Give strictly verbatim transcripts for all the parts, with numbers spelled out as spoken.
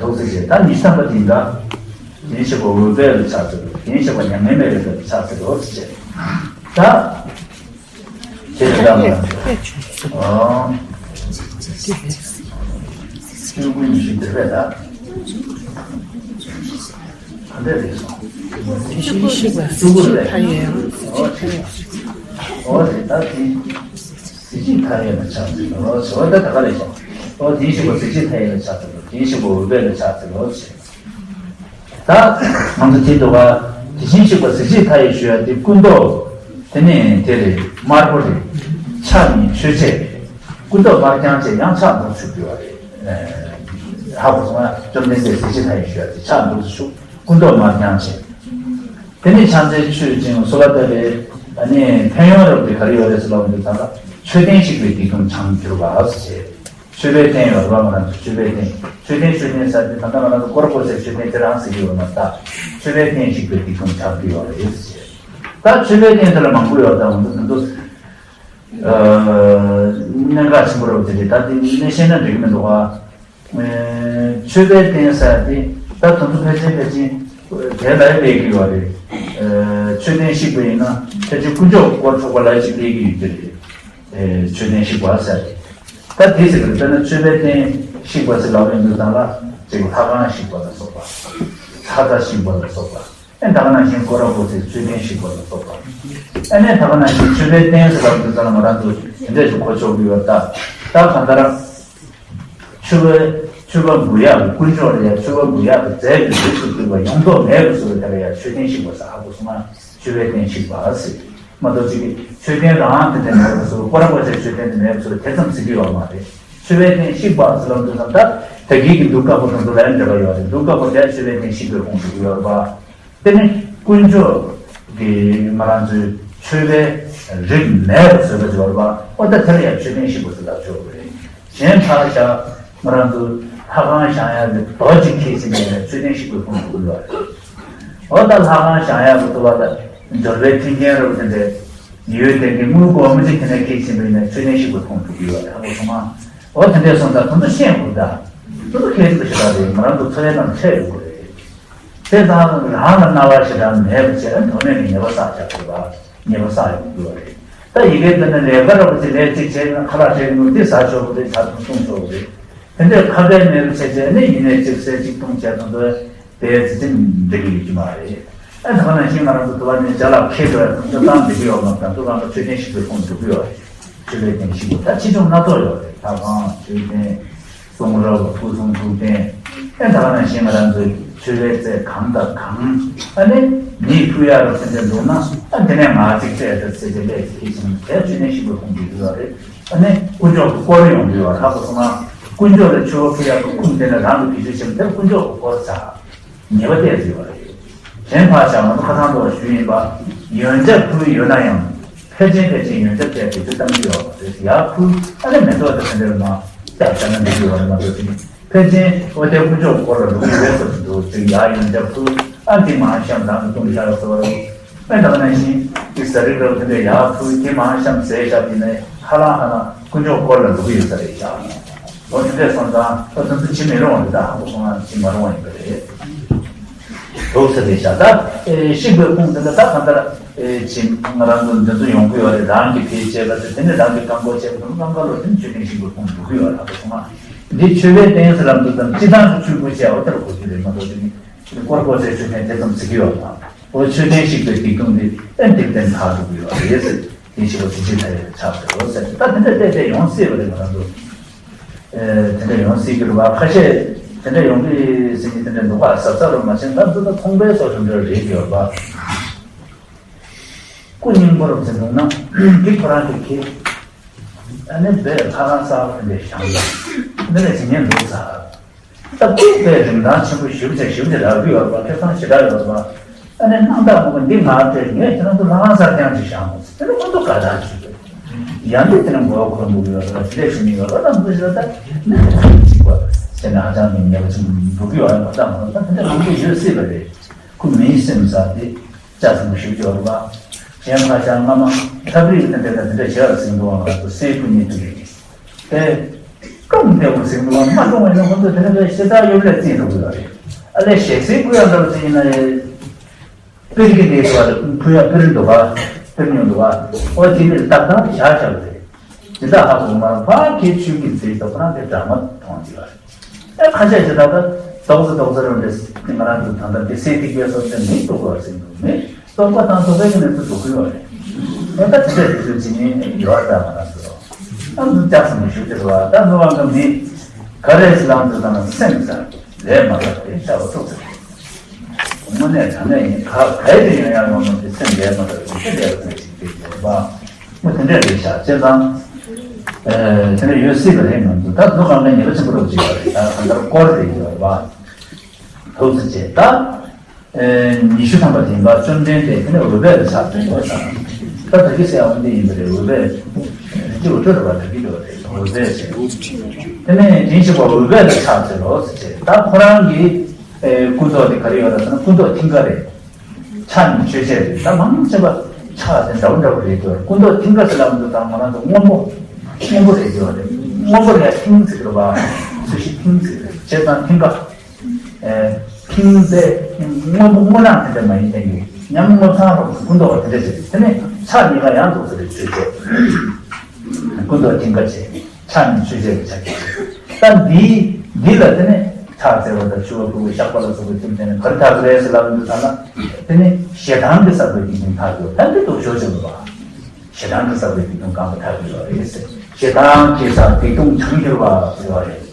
ཐོག་ཚིག་བྱས། ད་ཉི་ཤུ་ཐམ་པ་དེ་འདྲ། དེ་བཞིན་གཤེགས་པ་འོད་དཔལ་ལ་ཕྱག་འཚལ་ལོ། དེ་བཞིན་གཤེགས་པ་མྱ་ངན་མེད་པའི་དཔལ་ལ་ཕྱག་འཚལ་ལོ་ཟེར་བྱས། ད་དེ་ལ་ད་མ་ཨོ། སྤྲུལ་སྐུ་ཉི་ཤུ་དེ་བས་ད་ག་འདྲ་རེད་སོང་། དེ་བཞིན་གཤེགས་པ་གཟི་བརྗིད་མཐའ་ཡས། ཨོ་རེད། ད་དེ་གཟི་བརྗིད་མཐའ་ཡས་ལ་ཕྱག་འཚལ་ལོ་ཟེར་བ་ད་ད་ག་རེད་སོང་། ཨོ་དེ་བཞིན་གཤེགས་པ་གཟི་བརྗིད་མཐའ་ཡས་ལ་ཕྱག་འཚལ་ལོ། དེ་བཞིན་གཤེགས་པ་འོད་དཔལ་ལ་ཕྱག་འཚལ་ལོ་ཟེར། ད་ང་ཚོ་དེ་འདུག་ག་དེ་བཞིན་གཤེགས་པ་གཟི་བརྗིད་མཐའ་ཡས་ཞུ་ཡ་དེ་སྐུ་མདོག་དེ་ནི་དེ་རེད། དམར་པོ་རེད། ཕྱག་ནི་ཆོས་འཆད། སྐུ་མདོག་དམར་རྐྱང་བྱས། ཡང་ཕྱག་འདུག་ཚུགས་དགོས་པ་རེད། ཧ་གོ་སོང་ང་། བཅོམ་ལྡན་འདས་གཟི་བརྗིད་མཐའ་ཡས་ཞུ་ཡ་དེ་ཕྱག་འདུག་ཚུགས། སྐུ་མདོག་དམར་རྐྱང་བྱས། དེ་ནི་ཕྱག་འཚལ་མཆོད་ཅིང་གསོལ་བ་བཏབ་པའི་ཨ་ནི་ཕན་ཡོན་རབ་ཏུ་ག་རེ་ཡོད་རེད་ཟེར་ལབ་པ་འདི་ཙམ་ལ། མཆོད་རྟེན་བཤིག་པའི་སྡིག་ལྟུང་བྱང་གྱུར་པ་ཟེར། མཆོད་པའི་རྟེན་ཡོད་རེད་པ། ང་རང་ཚོ་མཆོད་པའི་རྟེན། མཆོད་རྟེན་མཆོད་རྟེན་ཟེར་དུས་ད་ལྟ་ང་རང་ཚོ་དཀོར་དཀོར་ཟེར་མཆོད་རྟེན་དེ་རང་ཟེར་གྱི་ཡོད་མ་རེད་ད། མཆོད་པའི་རྟེན་བཤིག་པའི་སྡིག་ལྟུང་བྱང་གྱུར་ཡོད་རེད་ཟེར། ད་མཆོད་པའི་རྟེན་དེ་ལ་མང་པོ་ཡོད་ད། འོ་ད་དེ་ཚོ་གནད་འགག་ཆེན་པོ་རེད་པ། དེ་རེད། ད་དེ་གནད་ཤེས་ན་འགྲིག་གི་མི་འདུག་ག་མཆོད་པའི་རྟེན་ཟེར་དེ་ད་དེ་ཚོ་ཕལ་ཆེར་ཕལ་ཆེར་དེ་ལ་སླེབས་ཀྱི་ཡོད་རེད། མཆོད་རྟེན་བཤིག་པ་ཡིན་ན་ཕལ་ཆེར་དཀོན་མཆོག་དཀོར་འཕྲོག་པ་ལ་ཅིག་སླེབས་ཀྱི་ཡོད་ཀྱི་རེད། མཆོད་རྟེན་བཤིག་པ་ཟེར་དེ། ད་དེ་ཟེར་གི་རེད། དཔེར་ན་མཆོད་པའི་རྟེན་བཤིག་པ་ཟེར་ལབ་ཡོང་དུས་ཙམ་ལ་ཅིག་ལྷ་ཁང་བཤིག་པ་ལ་སོགས་པ། ལྷ་རྫ་བཤིག་པ་ལ་སོགས་པ། ཨེ་ད་ག་ནང་བཞིན་སྐོར་ར་སྐོར་ཚེ་མཆོད་རྟེན་བཤིག་པ་ལ་སོགས་པ། ཨ་ནི་ད་ག་ནང་བཞིན་མཆོད་པའི་རྟེན་ཟེར་ལབ་དུས་ཙམ་ལ་ང་རང་ཚོ་དེ་འདྲས་ཤིག་གོ་ཆོག་གི་ཡོད་ད། ད་གང་ལྟར། མཆོད་པའི་མཆོད་པ་འབུལ་ཡག་གི་དཀོན་མཆོག་ལ་ཡ་མཆོད་པ་འབུལ་ཡག་གི་རྫས་ཀྱི་རིགས་སུ་གྱུར་པ་ཡོངས་རྫོགས་མེད་པར་བཟོ་བའི་ཐད་ལ་ཡ་མཆོད་རྟེན་བཤིག་པ་ཟེར། ཧ་གོ་སོང་ང་། མཆོད་པའི་རྟེན་བཤིག་པ་ཟེར། མ་གཏོགས་ཅིག་གིས་མཆོད་རྟེན་རང་དེ་འདྲ་མེད་པར་བཟོ། སྐོར་ར་སྐོར་ཚེ་མཆོད་རྟེན་དེ་མེད་པར་བཟོ་དེ་ཙམ་ཟེར་གྱི་ཡོད་མ་རེད། མཆོད་པའི་རྟེན་བཤིག་པ་ཟེར་ལབ་དུས་ཙམ་ད་ད་གིན་གྱི་གདུགས་དཀར་པོ་དང་དུ་ལ་ཡང་འབྲེལ་བ་ཡོད་རེད། གདུགས་དཀར་པོ་དེ་མཆོད་པའི་རྟེན་བཤིག་པའི་ཁོངས་སུ་ཡོད་རེད་པ། དེ་ནི་དཀོན་མཆོག་གིས་ང་རང་ཚོའི་མཆོད་པའི་རིགས་མེད་པར་བཟོས་པ་ཡོད་རེད་པ། ཨོ་ད་དེ་ལ་ཡང་མཆོད་རྟེན་བཤིག་པ་ཟེར་ལབ་ཆོག་གི་རེད། གཞན་ཕར་བཞག་ང་རང་ཚོ་ལྷ་ཁང་བཞེངས་ཡག་གི་རྡོ་གཅིག་འཁྱེར་ཕྱིན་པ་ཡིན་ན་མཆོད་རྟེན་བཤིག་པའི་ཁོངས་སུ་འགྲོ་གི་ཡོད་རེད། ཨོ་ད་ལྷ་ཁང་བཞེངས་ཡག་གི་ཐུབ་པ་ལ་འབྱོར་པའི་མཐུན་རྐྱེན་རབ་དེ་འདྲའི་ཡོད་དེ་འདི་དངུལ་སྒོར་མོ་གཅིག་དེ་ནས་འཁྱེར་ཕྱིན་པ་ཡིན་ན་མཆོད་རྟེན་བཤིག་པའི་ཁོངས་སུ་འགྲོ་གི་ཡོད་རེད། ཧ་གོ་སོང་ང་། ཨོ་དེ་འདྲས་སོང་ཙང་དེ་ཚོ་ཤེས་དགོས་ད། དེ་ཚོ་ཁྱད་ཆོས་ཞེ་དྲག་རེད། ང་རང་ཚོ་འཚོ་བའི་ནང་འཕྲད་ཡོང་གི་རེད། དེ་ཙང་རང་ལ་སྣང་བ་ཞེ་དྲག་མེད་པ་བྱས་ན་དངོས་གནས་ནས་ཉེས་པ་བསགས་བཞག་དགོས་པ། ཉེས་པ་བསགས་ཡོང་གི་རེད། ད་ཡི་གེ་འདི་ནི་ལས་ཀ་རོགས་ཀྱི་ལས་གཅིག་བྱས་ན་ཁ་ལག་སྤྲད་ནོ་འདི་ཟ་ཆོག་གི་རེད། ད་དུང་བཏུང་ཆོག་གི་རེད། དེ་འདྲའི་ཁ་བྲལ་མེད་པ་བྱས་བྱས་ནི་ཡིན་ནའི་གཅིག་ཟས་གཅིག་བཏུང་བྱས་དང་དུ་དེ་ཚེ་ཚེ་འགྲིག་གི་ཡོད་ཀྱི་མ་རེད། ཨ་ད་ག་ནང་བཞིན་ང་རང་ཚོ་དུ་བ་ནས་ཅ་ལག་ཁྱེར་འགྲོ་ཡ་དང་ཚོ་བཏང་འགྲིག་གི་ཡོད་མ་རེད། དང་ཚོ་རང་ལ་མཆོད་རྟེན་བཤིག་པའི་ཁོངས་འགྲོ་གི་ཡོད་རེད། མཆོད་པའི་རྟེན་བཤིག་པ་ད་ཆེ་ཆུང་སྣ་ཚོགས་ཡོད་རེད། ལྷ་ཁང་མཆོད་རྟེན། གསུང་རབ་སྐུ་གསུང་ཐུགས་རྟེན། ཨེ་ད་ག་ནང་བཞིན་ང་རང་ཚོའི་མཆོད་པའི་རྫས་གང་དང་གང་ཨ་ནི་མིས་ཕུལ་ཡག་རོགས་ཟེར་འདྲ་འདུག་ན་ཨ་དེ་ནས་ང་གཅིག་སྤྲད་ད་ཟེར་ཏེ་ལས་ཀྱི་ཁྱེར་ཕྱིན་དེ་མཆོད་རྟེན་བཤིག་པའི་ཁོངས་འགྲོ་གི་ཡོད་རེད། ཨ་ནི་དཀོན་མཆོག་གི་དཀོར་ཡོང་གི་ཡོད་རེད། ཧ་གོ་སོང་ང་། དཀོན་མཆོག་ལ་མཆོད་པ་ཕུལ་ཡག་གི་ཁུངས་དེ་ནས་རང་གི་དུས་ཚོད་ཕྱིན་དེར་དཀོན་མཆོག་གི་དཀོར་ཟ། ཉེས་པ་གཏད་ཟེར་བ་རེད། གཞན་ཕར་བཞག་ང་ཚོ་ཁ་སང་ཐོག་ཞུས་ཡིན་པ། ཡོན་ཆབ་ཕུལ་ཡོད་ན་ཡང་། ཕལ་ཆེར་ཕལ་ཆེར་ཡོན་ཆབ་དེ་དུས་ཚོད་གཏང་རྒྱུ་ཡོད་པ་རེད། ཡར་ཕུལ་ཨ་ནི་མེ་ཏོག་དེ་དེ་འདྲ་མ་སྐྱབས་བྱ་ན་འགྲིག་གི་ཡོད་རེད་མ་གཏོགས་ཅིག་ཕལ་ཆེར་ཨོ་དེ་དཀོན་མཆོག་སྐོར་ལ་འགྲོ་གི་ཡོད་པའི་བཟོ་ཞིག་འདུག་ཅིག་ཡར་ཡོན་ཆབ་ཕུལ་ཨ་དེ་མ་བཤམས་རང་གི་བཏུང་བཞག་ཡོད་བཟོ་བ་རེད། ཨེ་ད་ག་ནང་བཞིན་དེ་ཟ་རིགས་རབ་དེ་འདྲ་ཡར་ཕུལ་དེ་མ་བཤམས་ཟས་བཞག་དེ་ནས་ཧ་ལམ་ཧ་ལམ་དཀོན་མཆོག་སྐོར་ལ་འགྲོ་གི་ཡོད་ས་རེད་བཞག་ཨོ་དེ་འདྲས་སོང་ཙང་ཨོ་དེ་ཚོ་བྱེད་མི་རུང་བ་རེད། ད་ཧ་གོ་སོང་ང་། བྱེད་མ་རུང་བ་ཡིན་པ་རེད། འདུག་ས་རེད་བཞག་ད་ཨེ་བཤིག་པའི་ཁུངས་དེ་འདྲ་ད་གང་ལྟར་ཨེ་བྱེད་ང་རང་ཚོ་འདི་ཚོ་ཡོང་གི་ཡོད་རེད། རང་གི་ཕིའི་བྱས་པ་དེ་དེ་ནས་རང་གི་བཀག་འགོག་བྱས་པ་དང་རྣམ་པ་ལོ་དེ་ནས་མཆོད་རྟེན་བཤིག་པའི་ཁུངས་འགྲོ་གི་ཡོད་རེད། ཧ་གོ་སོང་ང་། འདི་མཆོད་པའི་རྟེན་ཟེར་ལབ་དུས་ཙམ་སྤྱི་བཏང་གི་མཆོད་འབུལ་བྱས་ཨོ་ལྟར་གོ་རྒྱུ་རེད་མ་གཏོགས་ཅིག་ནི་སྐོར་སྐོར་ཟེར་མཆོད་རྟེན་དེ་ཙམ་ཟེར་གྱི་ཡོད་མ། ཨོ་མཆོད་རྟེན་བཤིག་པའི་སྡིག་ལྟུང་འདི་ཨེ་འདིར་བསྟན་ཁག་འགྲོ་གི་ཡོད་རེད་ཟེར། དེ་ཞིག་པ་ཚིག་ཚིག་ལ་ཡོད་ཆགས་ཟེར་རོ་ཟེར། ད་དེ་འདྲ་བལྟས་བལྟས་ཡོང་སྲིད་པ་རེད། ང་རང་ཚོ་ཨེ་དེ་འདྲ་ཡོང་སྲིད་ཀྱི་རེད་པ། ཁ་ཤས་དེ་འདྲ་ཡོང་གི་ཟེར་གྱི་དེ་འདྲ་འདུག་ག་ཟབ་ཟབ་རུ་མ་ཕྱིན། ད་འདི་ད་ཁོང་པའི་སོགས་དེ་འདྲ་རེད་ཀྱི་ཡོད་པ། སྐུ་རྙིང་པ་རུ་ཟེར་འདུག་ན་འདི་ཁོ་རང་གི་ཁྱེད་ཨ་ནི་བས་ལྷ་ཁང་གསར་པ་དེ་འདྲ་བཞེངས་ཡོད། འདི་ལས་ཇི་སྙེད་འདུག་ཟེར། ད་ཁོ་པས་རིན་ཐང་ཆེན་པོ་ཞེ་པོ་ཅིག་ཞེ་པོ་ཅིག་རག་གི་ཡོད་རེད་པ། ཁེ་བཟང་ཞེ་དྲག་ཡོད་རེད་པ། ཨ་ནི་སྣང་དག་མོ་ག་འདི་ང་སྤྲད་ངས་ཁྱེད་རང་ཚོ་ལྷ་ཁང་གསར་རྐྱང་ཅིག་བཞེངས་དགོས་ཟེར། དེ་ནི་ཁོ་ཚོ་དགའ་ཐག་ཆོད་པས། ཡང་འདི་དེ་ནི་མགོ་བ་འཁོར་འདུག་ཡོད་རེད། དེ་འདྲས་ཞུ་ནི་ཡོད་རེད། ད་འདི་ཞེ་ད་ནི་ཁ་ཅིག་པ་ཟེར་ནས་ཧ་ཅང་གི་ཉེས་པ་ཅིག་འདུག་གི་ཡོད་རེད་པ། ད་མོ་ད་དེ་འདྲ་མང་པོ་ཡོད་སྲིད་པ་རེད། ཁོ་མིའི་སེམས་ཟེར་དེ་ལྕགས་ཟེར་མོ་ཞུ་རྒྱུ་ཡོད་རེད་པ། གཞན་ཕར་བཞག་སྔ་མ་ཐབས་རིག་དེ་འདྲས་ད་དེ་འདྲས་བྱས་པ་ཟིན་འདུག་ཨང་། ང་ཚོ་སྲས་སྐུ་གཉིས་དེ་རེད། དེ། ཀྲུང་ཐེ་བོ་ཟིན་པ་མ་ཀྲུང་བས་ན་ཁོ་ཚོ་དེ་འདྲ་ཞེ་དྲག་ཡོད་ལས་རྩིས་འགྲོ་གི་ཡོད་རེད། ཨ་ལས་ཞེ་སའི་ཀུ་ཡང་འདྲ་བ་ཟིན་ཡིན་ན་ཡང་། སྤིར་གི་འདི་ཚོ་ལ་ཕུ་ཡ་སྤིར་འདུག་ག་སྤིར་ཉུང་འདུག་ག་ཨོ་དེ་ནི་ཏག་ཏག་བཞག་བཞག་རེད། དེ་དག་ཧ་གོ་མ་རང་ཕ་ཁའི་ཆོས་ཀྱི་རྩིས་ཏོག་ཁོ་རང་དེ་འདྲ་མ་མཐོང་གི་ལ། ཨེ་ཁ་ཤས་ཤིག་ད་ལྟ་རྡོག་རྩ་རྡོག་རྩ་རུ་འདྲེས་ང་རང་ཚོ་ད་ལྟ་དེ་སེ་ཐིག་པའི་སོ་སོའི་མི་རྟོགས་པར་ཟིན་འདུག་མི་རྟོགས་པ་དང་རྟོགས་པའི་གནས་ཚུལ་རྟོགས་ཀྱི་ཡོད་རེད། ཨེ་ད་དེ་འདྲ་དེ་ཚོའི་ཇི་ནས་ཡོད་ད་ང་རང་ཚོ་ཨ་མི་ལྕགས་སམ་ཞུ་དེ་རུ་བ་ད་མི་དབང་གི་མི་ག་རེ་ལངས་ཚོ་དང་སེམས་ས་ལས་མ་ཐག་དེ་ཤ་བ་ཐུག་ཚེ། དངོས་གནས་དྲང་གནས་ཡིན་ཁ་ག་ཡི་ཡང་ཡང་ཡོང་ནོ་དེ་སེམས་ལས་མ་ཐག་དེ་ལས་ཚེ་ཞིག་དེ་ཡོད་པ། མི་དེ་འདྲས་རེད་ཤག་བྱས་ཙང་། དེ་འདྲ་ཡོད་སྲིད་པ་རེད་མི་འདུག་ད་འདུག་གང་ག་ཉེ་པ་ཆེན་པོ་རོགས་ཅིག་ཡོད་རེད། ད་གང་ལྟར་སྐོར་རེད་ཡོད་པ། ཐུགས་རྗེ་ཆེ་ད། ཉི་ཤུ་ཐམ་པ་དེ་ཡིན་པ་བཅོམ་ལྡན་འདས་དེ་ནས་འོད་སྦས་ལ་ཕྱག་འཚལ་དགོས་ཙང་། ད་ད་གི་སེ་ཨ་འོན་ཏེ་ཡིན་པ་རེད། འོད་སྦས། རིན་ཆེན་འོད་འཕྲོ་རེད་པ་ད་གི་འགྲོ་རེད་འོད་སྦས་ཟེར། དེ་ནས་དེ་ཞིག་པ་འོད་སྦས་ལ་ཕྱག་འཚལ་ལོ་ཟེར་བྱས་ད་ཁོ་རང་གི་སྐུ་མདོག་དེ་ག་རེ་ཡོད་རེད་ཟེར་ན་སྐུ་མདོག་མཐིང་ག་རེད། ཕྱག་ནི་ཆོས་འཆད་རེད། ད་མང་ཆེ་བ་ཕྱག་དེ་འདྲ་བོ་འདྲ་བོ་རེད་འདུག་སྐུ་མདོག་མཐིང་ག་ཟེར་ལབ་འདུག་ད་ང་རང་ཚོ་སྔོན་པོ། སྔོན་པོ་རེད་འདུག་རེད། སྔོན་པོ་ལ་མཐིང་ཟེར་གི་རེད་པ། ཚོས་གཞི་མཐིང་ཟེར་གི་རེད། བྱས་ཙང་མཐིང་ག་ཨེ། མཐིང་དེ་སྔོན་པོ་སྔོ་ནག་དེ་འདྲ་མ་ཡིན་དེ་ཡིན་ཉམས་སྔོ་ཚང་རོགས་སུ་སྐུ་མདོག་དེ་འདྲ་བྱས་དེ་ནས་ཕྱག་གཉིས་ཀ་ཡང་འདུག་ཟེར་རེད་ཆོས་འཆད། སྐུ་མདོག་མཐིང་ག་བྱས་ཕྱག་ནི་ཆོས་འཆད་ཀྱི་ཕྱག་རྒྱ། ད་འདི་འདི་ལ་དེ་ནས་ཕྱག་འཚལ་བ་དང་མཆོད་པ་ཕུལ་བ་བཤགས་པ་ལ་སོགས་པའི་ཚུལ་དེ་ནས་ག་རེ་ཐག་རེད་ཟེར་ལབ་འདུག་ད་ན། དེ་ནས་ཞེ་སྡང་གི་ས་བོན་གྱི་ཉིན་ཐག་གི་ད་འདི་འདུག་ཞོ་ཆེ་བ། ཞེ་སྡང་གི་ས་བོན་གྱི་ཉིན་གང་གི་ཐག་གི་ཡོད་རེད་ཟེར། ཞེ་སྡང་གི་ས་སྡིག་ལྟུང་བྱང་གྱུར་པ་ཟེར་བ་རེད།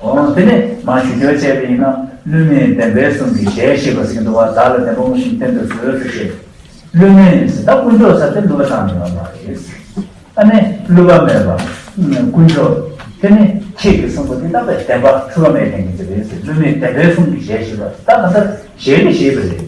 འོ་དེ་ནས་མ་ཞུ་སྦྱོར་བྱས་པ་ཡིན་ན་བསླུ་མེད་བདེན་པའི་གསུང་གི་ཞལ་བཞེས་པ་ཟེར་གྱི་འདུག་བ། བདག་ལ་བདེན་པ་དངོས་གསུམ་བསྟན་དུ་གསོལ་ཟེར་བྱས། བསླུ་མེད་ཟེར་ད་དཀོན་མཆོག་ཟེར་དེ་བསླུ་བ་བཏང་ནས་ཡོད་མ་རེད། ཨ་ནི་བསླུ་བ་མེད་པ། དཀོན་མཆོག་དེ་ནི་ཁྱེད་ཀྱིས་གསུངས་པ་དེ་ད་བདེན་པ་འཁྲུལ་བ་མེད་མཁན་གྱི་ཅིག་རེད་ཟེར། བསླུ་མེད་བདེན་པའི་གསུང་གི་ཞལ་བཞེས་པ་ད་ག་འདྲ་ཞལ་ནས་བཞེས་པ་རེད།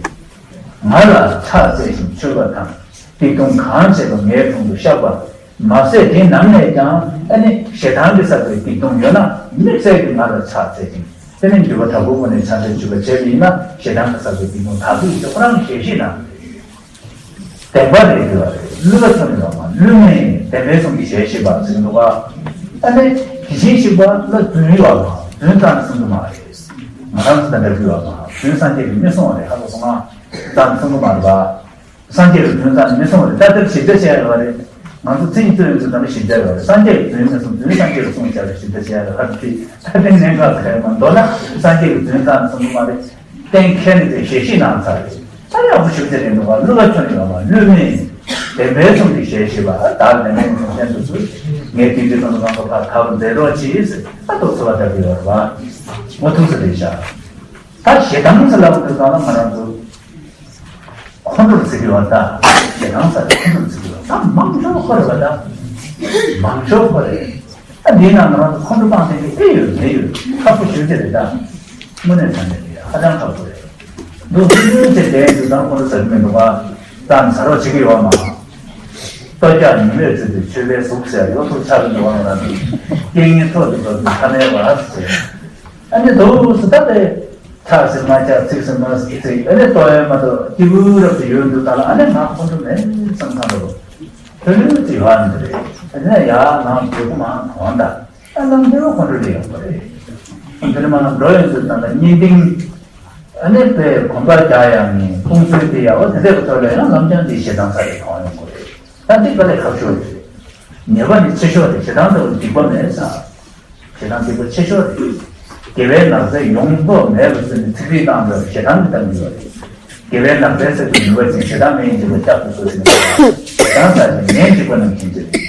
ང་ལ་ཕྱག་འཚལ་ཞིང་མཆོད་པ་དང་། སྡིག་ལྟུང་གང་བྱས་པ་ངའི་དྲུང་དུ་བཤགས་པ། མ་ཟད་དེ་ནང་ནས་ཀྱང་ཨ་ནི་ཞེ་སྡང་གི་ས་བོན་སྡིག་ལྟུང་ཡོད་ན་དམིགས་བསལ་གྱིས་ང་ལ་ཕྱག་འཚལ་ཅིང་དེ་ནས་འདུན་པ་དྲག་པོའི་སྒོ་ནས་ཕྱག་འཚལ་མཆོད་པ་བྱས་པ་ཡིན་ན་ཞེ་སྡང་གི་ས་བོན་སྡིག་ལྟུང་དག་གི་ཡོད་ཚེ་ཁོ་རང་གི་ཞལ་བཞེས་གནང་གི་རེད། བདེན་པ་རེད་འདུག་བ་རེད། བསླུ་བ་ཁྱོན་ནས་ཡོད་མ་བསླུ་མེད་བདེན་པའི་གསུང་གི་ཞལ་བཞེས་པ་ཟེར་གྱི་འདུག་བ། ཨ་ནི་དེ་བཞིན་གཤེགས་པ་ལ་རྫུན་ཡོད་མ་རྫུན་ཙམ་གསུང་གི་མ་རེད། ང་རང་ཚོ་དང་འདྲ་གི་ཡོད་མ་རྫུན་སངས་རྒྱས་ཀྱིས་མི་གསུང་བ་རེད། ཧ་གོ་སོང་ང་། ཙམ་གསུང་གི་མ་རེད་པ། སངས་རྒྱས་ཀྱིས་རྫུན་ཙམ་མི་གསུང་བ་རེད། ད་དེར་ཞིབ་ཕྲ་བཤད་ཡོད་རེད། ང་ཚོ་ཚིག་གཙོས་ཡོད་ཚོ་ད་ནི་ཞིབ་ཕྲ་ཡོད་རེད། སངས་རྒྱས་ཀྱིས་རྫུན་མི་གསུང་རྫུན་སངས་རྒྱས་ཀྱིས་གསུངས་བྱ་རེད། ཞིབ་ཕྲ་བཤད་ཡོད་རེད། ཧ་གི་ད་དེ་གནད་འགག་ག་རེ་མ་མདོར་ན་སངས་རྒྱས་ཀྱིས་རྫུན་ཙམ་གསུང་གི་མ་རེད། གཏན་འཁེལ་ནས་དེ་ཞལ་བཞེས་གནང་ཚར་རེད། ད་ཡག་པོ་ཞིབ་ཕྲ་རེད་འདུག་བ། བསླུ་བ་ཁྱོན་ནས་ཡོད་མ་བསླུ་མེད་བདེན་པའི་གསུང་གི་ཞལ་བཞེས་པ། བདག་བདེན་པའི་གསུང་བསྟན་དུ་གསོལ། ངས་དེང་དུས་ཙམ་དུ་གང་དུ་ཕར་ཐག་རུ་མཛད་རོགས་གྱིས་ཟེར་ད་ཐུགས་ཚོར་བ་ལྟ་བུ་ཡོད་རེད་བ། ངོ་ཐུགས་སུ་རེད་བཞག་ད་ཞེ་སྡང་ཟེར་ལབ་དུས་ཙམ་ལ་ང་རང་ཚོ་ཁོང་ཁྲོར་ཟེར་གྱི་ཡོད་ད། ཞེ་སྡང་ཟེར་ཏེ་ཁོང་ཁྲོར་ཟེར་གྱི་ཡོད་ད། མང་ཤོས་ཁོ་རེད་བ་ད། མང་ཤོས་ཁོ་རེད། ད་འདིའི་ནང་ང་རང་ཚོ་ཁོང་ཁྲོ་སྤངས་ཏེ་ཨེ་ཡོད་མེད་ཡོད་ཁག་པོ་ཞེ་པོ་ཅིག་རེད་ད། དངོས་གནས་དྲང་གནས་རེད། ཧ་ཅང་ཁག་པོ་རེད། འདུག་ཚུལ་ཚུལ་བྱས་བསྡད་ཡོད་དུས་ཙམ་ཁོང་ཁྲོ་ཟ་གི་མི་འདུག་ག་ཙམ་ཟ་རོགས་བྱེད་ཀྱི་ཡོད་མ། ལྟོ་རྒྱག་ཉི་མས་བཙོས་ཏེ་མཆོད་པའི་གཟུགས་ཟེར་གཡོ་ཐུབ་ཆགས་ཀྱི་འདུག་ག་ང་རང་ཚོ་རྐྱེན་ངན་ཐོག་ཏུ་འགྲོ་དུས་ཐ་མལ་བ་ཟེར། ཨ་ནི་འདུག་སུ་ད་དེ། ཆགས་སེ་མ་ཆགས་ཚིག་སེ་མ་ཚིག་ཨ་ནི་ལྟོ་ཡོད་མ་གཏོགས་སྐྱིད་པོ་རབ་ཏུ་ཡོད་འདུག་ད་ལ་ཨ་ནི་ང་ཁོང་ཁྲོ་མེད་བསམ་བསམ་རོགས། ཐོན་ལུགས་ཅིག་ཡོད་ཨ་ནི་རེད། ཨ་ནི་ཡ་ང་བོད་པོ་མང་གང་ད་ཨ་ནང་དེ་བ་ཁོང་ཁྲོ་ལས་ཡོང་པ་རེད། དེ་ནི་མ་ན་འགྲོ་ཡོང་དུས་ད་ལ་གཉིས་ལྡན་ཨ་ནི་དཔེ་གོམ་པ་རྒྱག་ཡང་ནི་ཁོང་ཚོའི་དེ་ཡ་བ་དེ་འདྲའི་གི་ཐོག་ལ་ཡང་ལམ་རྐྱང་དེ་ཞེ་སྡང་ས་རེད་གང་ཡོང་གི་རེད། ད་འདི་དཀའ་ལས་ཁག་ཤོས་རེད། ཉེས་པ་ནི་ཆེ་ཤོས་རེད། ཞེ་སྡང་ལྟ་བུ་སྡིག་པ་མེད་ས། ཞེ་སྡང་སྡིག་པ་ཆེ་ཤོས་རེད། དགེ་བའི་ལག་རྩལ་ཡོངས་རྫོགས་མེད་པར་བཟོས་ནས་ཚིག་རིས་བཏང་འདོད་ཞེ་སྡང་གིས་བཏང་གི་ཡོད་རེད། དགེ་བའི་ལག་རྩལ་ཟེར་དུས་ནུས་པ་ཅན་ཞེ་སྡང་མེད་ཡིན་གྱི་ལ་སྐྱབས་སུ་གསོལ་ཟེར་ནས་ཞེ་སྡང་ཟེར་ནས་ངན་འཇིགས་པ་རྣམས་བྱིན་གྱིས་རློབས།